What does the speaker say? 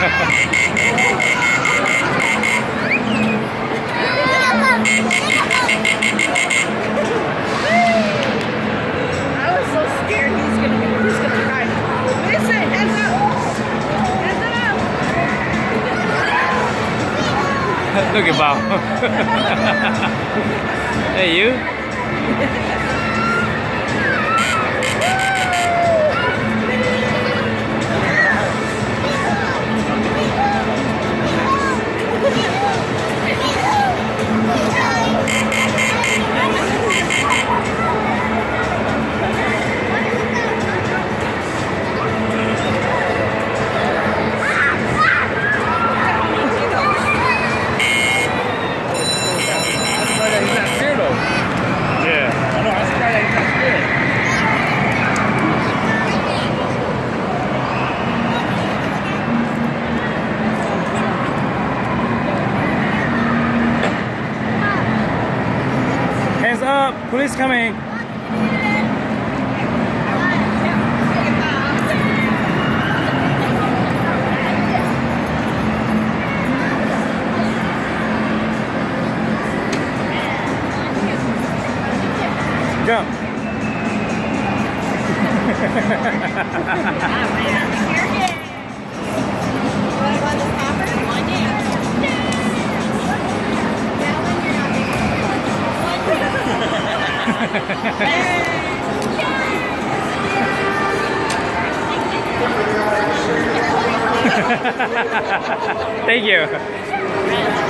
I was so scared he's gonna be, he's gonna cry. Listen, heads up. Heads up. Look at Bao. Hey, you. Yeah. Hands up! Police coming! Jump. Thank you.